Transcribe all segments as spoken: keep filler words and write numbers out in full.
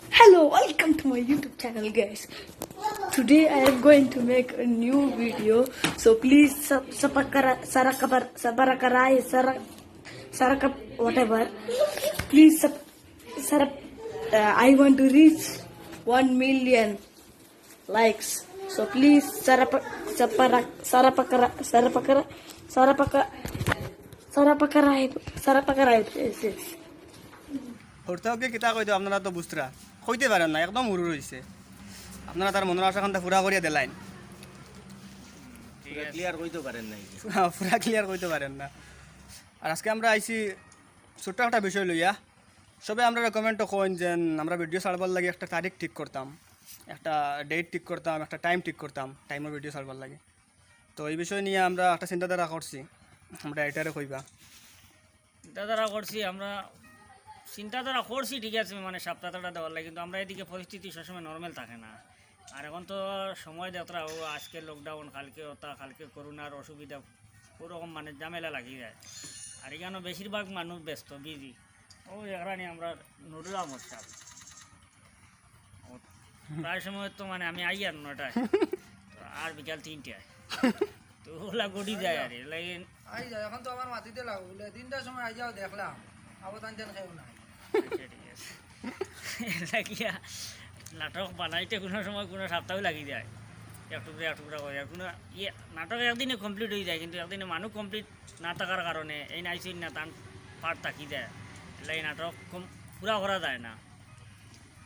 Hello, welcome to my YouTube channel, guys. Today I am going to make a new video, so please sub subscribe, sarakapar, sabarakarai, sara, sarakap, whatever. Please sub, sarap. Uh, I want to reach one million likes. So please sarapa, sapara, sarapakara, sarapakara, sarapaka, sarapakarai, sarapakarai. Yes, yes. হরতাওকে কিতা কইতো আপনারা তো বুঝরা, কইতে পারেন না, একদম হুরু রইছে। আপনারা তার মনের আশা খানটা পুরা করিয়া দিলাইন। পুরা ক্লিয়ার কইতে পারেন নাই। পুরা ক্লিয়ার কইতে পারেন না। আর আজকে আমরা আইছি ছোট্ট একটা বিষয় লইয়া। সবে আমরা কমেন্টও কইন যে আমরা ভিডিও ছাড়বার লাগি একটা তারিখ ঠিক করতাম, একটা ডেট ঠিক করতাম, একটা টাইম ঠিক করতাম, টাইমও ভিডিও ছাড়বার লাগি। তো এই বিষয় নিয়ে আমরা একটা চিন্তাধারা করছি, আমরা এটারে কইবা। চিন্তাধারা করছি আমরা, চিন্তাধারা করছি ঠিক আছে, মানে সপ্তাহটা দেওয়ার লাগে, কিন্তু আমরা এদিকে পরিস্থিতি সবসময় নর্মাল থাকে না। আর এখন তো সময় দেখরা, ও আজকে লকডাউন, কালকে ওটা, কালকে করোনার অসুবিধা, ওরকম মানে ঝামেলা লাগি যায়। আর এখানে বেশিরভাগ মানুষ ব্যস্ত, বিজি। ও এখানে আমরা নুরুল আহমদ সাহেব, ও প্রায় সময় তো মানে আমি আই আর নয়টায়, তো আর বিকাল তিনটায়, তো ওলা গড়ি যায় আর এর লাগি আই যাও, এখন তো আমার মাটিতে লাগো বলে তিনটার সময় আই যাও, দেখলাম আবার তান তেন খেয়েও নাই। আচ্ছা, ঠিক আছে। এর লাগিয়া নাটক বানাইতে কোনো সময় কোনো সপ্তাহ লাগি যায়, এক টুকরা এক টুকরা করে। আর কোনো ইয়ে নাটক একদিনে কমপ্লিট হয়ে যায়, কিন্তু একদিনে মানুষ কমপ্লিট না থাকার কারণে এই নাইসিন না তান পার্ট থাকি যায়, এর লাগি নাটক কম পুরা করা যায় না।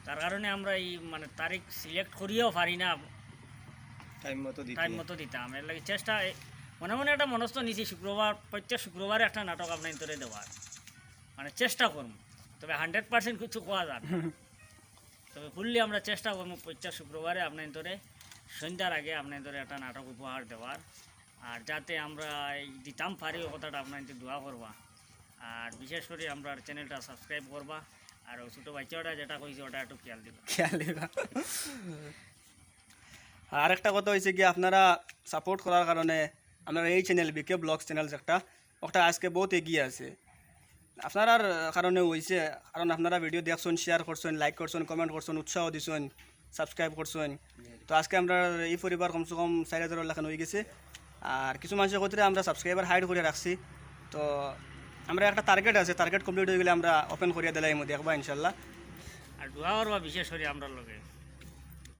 তার কারণে আমরা এই মানে তারিখ সিলেক্ট করিয়াও পারি না টাইম মতো দিতে। টাইম মতো দিতাম। এর লাগি চেষ্টা, এ, মনে মনে একটা মনস্থ নিছি শুক্রবার, প্রত্যেক শুক্রবারে একটা নাটক আপনার ভিতরে দেওয়ার, মানে চেষ্টা করমু। তবে হান্ড্রেড পার্সেন্ট কিছু কওয়া যায় না। তবে ফুললি আমরা চেষ্টা করমু প্রত্যেক শুক্রবারে আপনার ভিতরে সন্ধ্যার আগে আপনার ভিতরে একটা নাটক উপহার দেওয়ার। আর যাতে আমরা এই দিতাম পারি, ও কথাটা আপনার ভিতরে দোয়া করবা। আর বিশেষ করে আমরা চ্যানেলটা সাবস্ক্রাইব করবা। আর ও ছোটো বাচ্চাটা যেটা কইছে ওটা একটু খেয়াল দিবা। খেয়াল দিবা। আর একটা কথা হয়েছে কি, আপনারা সাপোর্ট করার কারণে আমরা এই চ্যানেল বিকে ব্লগস চ্যানেল একটা, ওটা আজকে বহুত এগিয়ে আছে। আপনারার কারণে হয়েছে, কারণ আপনারা ভিডিও দেখছেন, শেয়ার করছেন, লাইক করছেন, কমেন্ট করছেন, উৎসাহ দিছেন, সাবস্ক্রাইব করছেন। তো আজকে আমরা এই পরিবার কমসে কম চার হাজার লাখান হয়ে গেছে। আর কিছু মানুষের ক্ষেত্রে আমরা সাবস্ক্রাইবার হাইড করে রাখছি। তো আমরা একটা টার্গেট আছে, টার্গেট কমপ্লিট হয়ে গেলে আমরা ওপেন করিয়া দিলাইমু, দেখবা ইনশাল্লাহ। আর দোয়া করবা বিশেষ করে আমরার লগে।